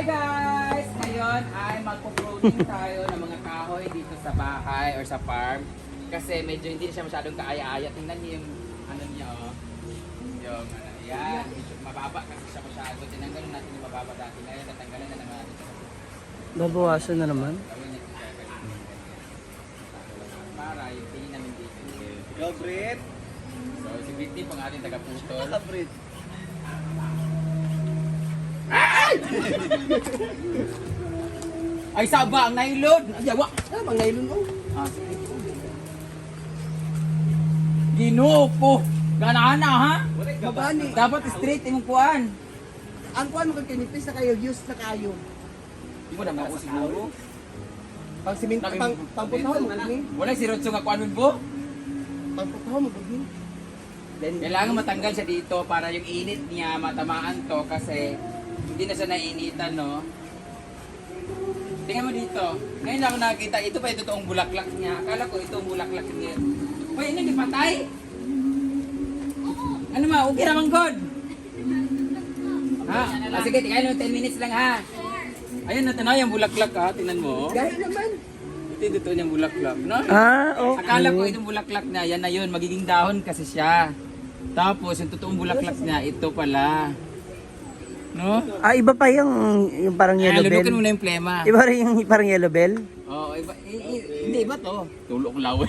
guys! Ngayon ay magpo-pruning tayo ng mga kahoy dito sa bahay or sa farm. Kasi medyo hindi siya masyadong kaaya-aya. Tingnan niyo yung ano niya oh. Yung yan. Mababa kasi siya masyado. Tinanggalin natin yung mababa dati. Ngayon natanggalin na naman. Babawasan na naman. Gawin natin siya. Para yung tingin namin dito. Go, Brit! So si Britney pang ating taga-putol. Brit! Ay saba ang nailod! Yawa! Ano bang nailon ko? Ah, sige. Ginoo ko! Gana-ana ha? Mabani. Dapat straight imong kuan. Ang kuhan mo kang kinipis na kayo, use na kayo. Di mo naman ako siguro. Pang siminto, pangputaw mo gudni. Wala si Rodso nga kuan mo. Pangputaw mo gudni. Kailangan matanggal siya dito para yung init niya matamaan to kasi hindi na siya nainitan, no? Tingnan mo dito. Ngayon lang ako nakakita, ito pa yung totoong bulaklak niya. Akala ko ito ang bulaklak niya. Uy, ini di patay? Ano ma, okay naman god? Ha? Ah, sige, tingnan mo 10 minutes lang ha. Ayun, natanay yung bulaklak ha. Tingnan mo. Dahil naman. Ito yung totoo niyang bulaklak, no? Okay. Akala ko itong bulaklak na, yan na yun, magiging dahon kasi siya. Tapos, yung totoong bulaklak niya, ito pala. No? Iba pa yung parang yellow Lunukin bell. mo na yung plema. Iba rin yung parang yellow bell. Oo, iba, hindi, iba to. Tulok laway.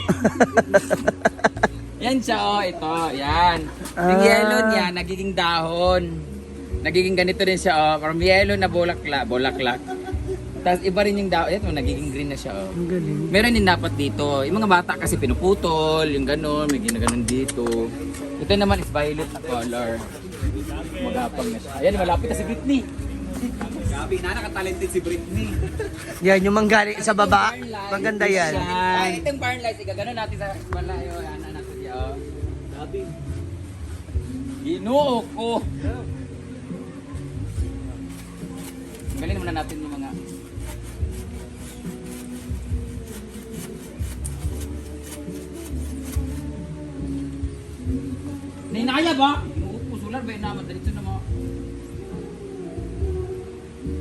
Yan siya, oh, ito, yan. Yung yellow niya, nagiging dahon. Nagiging ganito rin siya, oh. From yellow na bulaklak. Tapos iba rin yung dahon, ito, nagiging green na siya, oh. Ang galing. Meron din dapat dito. Yung mga bata kasi pinuputol, yung gano'n, may ginaganon dito. Ito naman is violet na color. Magapang na siya. Ayan, malapit na si Britney. Gabi na, nakatalented si Britney. Yan, yung manggali sa baba. Maganda yan. Ay, itong barn lights, igaganon natin sa malayo. Ano natin diyan. Gabi. Ginoo ko. Galin muna natin yung mga Ninaya ba? Inuupo sular ba naman dito na mo.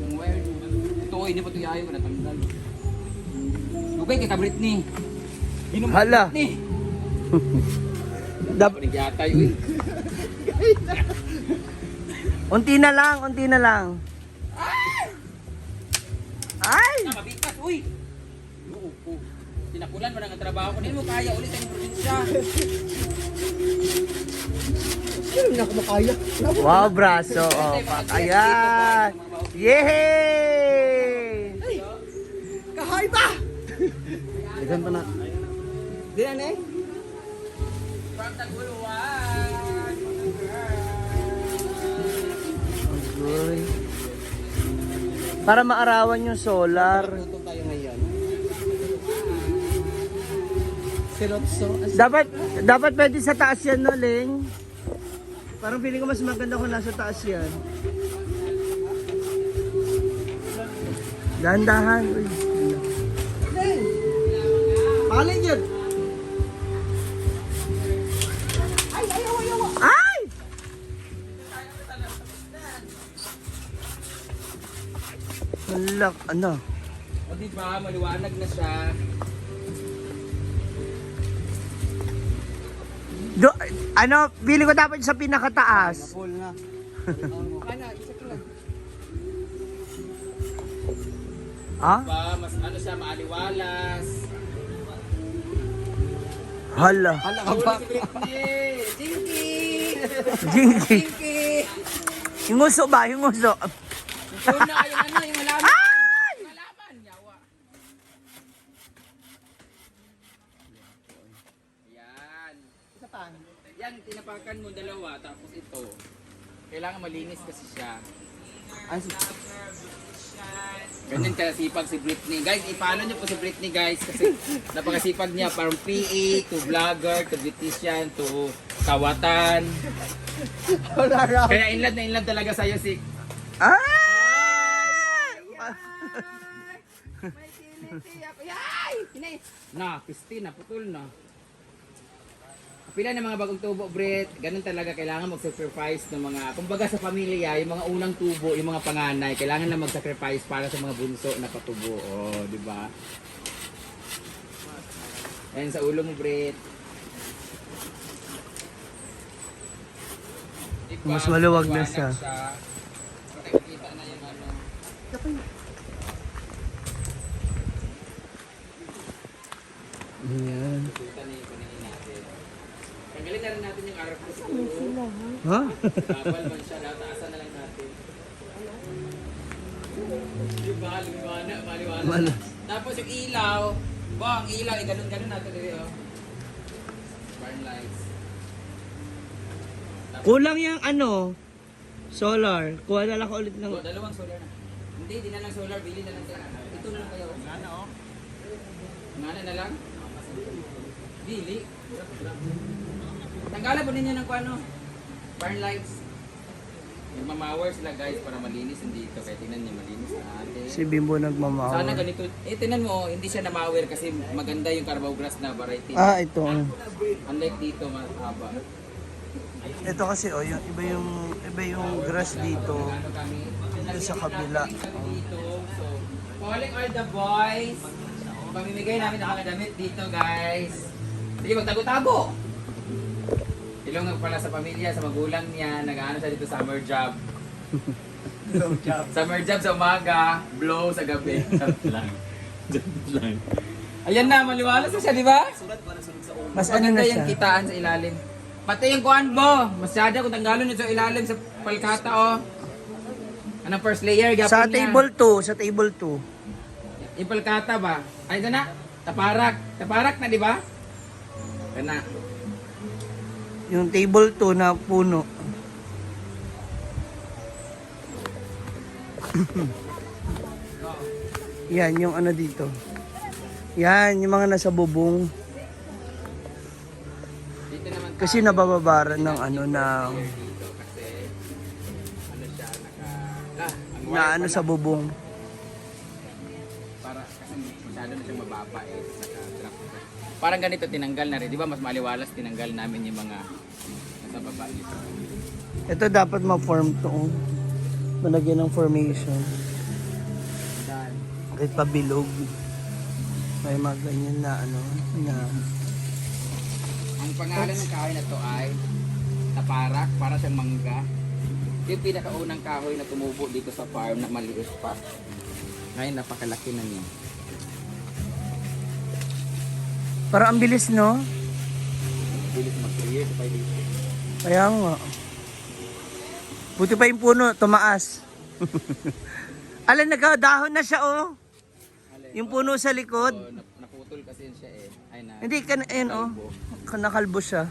Ang wire. Ito hindi pa tuyayo ko natanggal. Okay kita Britney. Ginom mo, Hala. Britney. Dap- Dapat yatay uy. unti na lang. Ay! Na mabigat uy. Inuupo. Tinapulan mo ng trabaho ko. Hindi mo kaya ulit ang probinsya. Sino na ako makaya? Wow, braso. Oh, pak. Ayan. Yay! Kahay pa! Ilan pa na? Di na eh. From the guluwan. Agoy. Para maarawan yung solar. Luto tayo ngayon. Silotso. Dapat pwede sa taas yan, no, Ling? Parang feeling ko mas maganda kung nasa taas yan. Dahan-dahan. Uy. Ding! Paling yun! Ay! Wala, ano? O diba, maliwanag na siya. Feeling ko dapat sa pinakataas. Full na. Kana, isa ko lang. Ah? Diba, mas ano siya, maaliwalas. Hala. Hala ka ba? Si Britney! Jinky! Jinky. Jinky! Yung uso ba? Yung uso. Yung una, yung ano, yung halaman. Yung halaman, yawa. Yan. Isa pa. Yan, tinapakan mo dalawa, tapos ito. Kailangan malinis kasi siya. Ay, Ganyan kasipag si Britney. Guys, i-follow niyo po si Britney guys kasi napakasipag niya from PE to vlogger to beautician to kawatan. wala raw. Kaya in love talaga sa'yo si... Ay! May kiliti ako. Yay! Na, Christina, putol na. pila ng mga bagong tubo, Brit, ganun talaga, kailangan mag-sacrifice ng mga, kumbaga sa pamilya, yung mga unang tubo, yung mga panganay, kailangan na mag-sacrifice para sa mga bunso na patubo. Oh, di ba? Ayan sa ulo mo, Brit. Diba? Mas maluwag na Maliwanag siya. Nakikita na yung ano. Ayan. Nakikita na yung paningin natin. Tanggalin na rin natin yung arap ko siguro. Ha? Kapal man siya, nataasan na lang natin. Diba, maliwanag. Mal- Tapos yung ilaw, ang ilaw, ganun-ganun natin dito. Barn lights. Kulang yung ano, solar. Kuha na lang ko ulit ng... Dalawang solar na. Hindi, di na lang solar, bili na lang tayo. Ito na lang kayo. Ngana oh. Ngana na lang? Bili. Tanggalan po ninyo ng ano, barn lights. Mamawar sila guys para malinis hindi ito. Kaya tingnan niyo malinis na ate. Si Bimbo nagmamawa. Sana ganito. Tingnan mo, hindi siya namawer kasi maganda yung carabao grass na variety. Ah, ito. Unlike dito, mahaba. Ito kasi oh, yung iba yung grass dito. Ano kami? Dito sa kabila. Dito. So, calling all the boys. Pamimigay namin ng mga damit dito, guys. Sige, magtago-tago. Ilong nga pala sa pamilya, sa magulang niya, nag-ano siya dito summer job. Summer job sa umaga, blow sa gabi. Ayan na, maliwalas na siya, di ba? Mas ano Maganda na yung siya. kitaan sa ilalim. Pati yung kuan mo, masyado kung tanggalon nyo sa ilalim sa palkata, oh. Anong first layer? Gapon Sa niya. table 2, sa table 2. Yung palkata ba? Ay, ito na. Taparak. Taparak na, di ba? Ito na. Yung table 2 na puno. Yan, yung ano dito. Yan, yung mga nasa bubong. Dito naman tayo. Kasi nabababaran ng ano na Dito kasi ano siya, ang na ano sa bubong. para kasi masyado na siyang mababa eh. Naka-drop siya. Parang ganito tinanggal na rin. Di ba mas maliwalas tinanggal namin yung mga nasa baba dito. Ito dapat ma-form to. Oh. Malagyan ng formation. Dan. Kahit pabilog. May mga ganyan na ano na Ang pangalan ng kahoy na to ay taparak, para siyang mangga. Yung pinakaunang kahoy na tumubo dito sa farm na maliit pa. Ngayon napakalaki na niya. parang ang bilis, no? Bilis mag-clear sa dito. Kaya nga. Buti pa yung puno, tumaas. Alam, nagdahon na siya, oh. Yung puno sa likod. So, naputol kasi siya eh. Ay na. Hindi, ayun, oh. Nakalbo siya.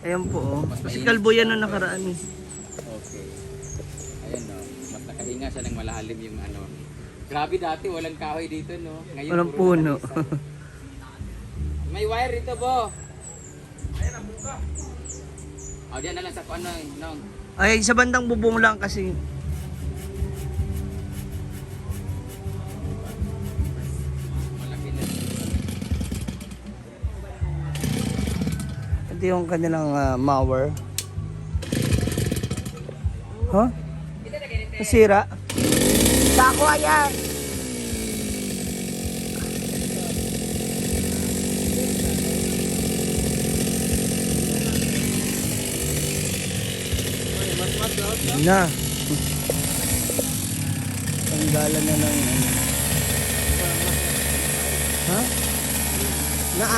Ayan po, oh. Kasi kalbo yan na nakaraan, eh. Okay. Ayan no. Mas nakahinga siya ng malalim yung ano. Grabe dati walang kahoy dito no. Ngayon Walang puro puno. matamis, ah. May wire dito, Bo. Ayan ang buka. Oh, diyan na lang sa ano eh, nong. Ay, sa bandang bubong lang kasi. Malaki na. Ito yung kanilang mower. Huh? Nasira? Sako, ayan! Na. Tanggalan na ng ano. Ha? Na.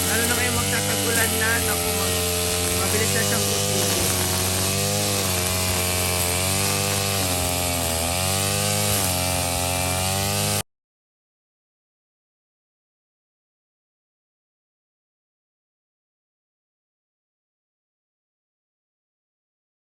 Lalo na kayo magtatagulan na, naku, mabilis na siyang puti.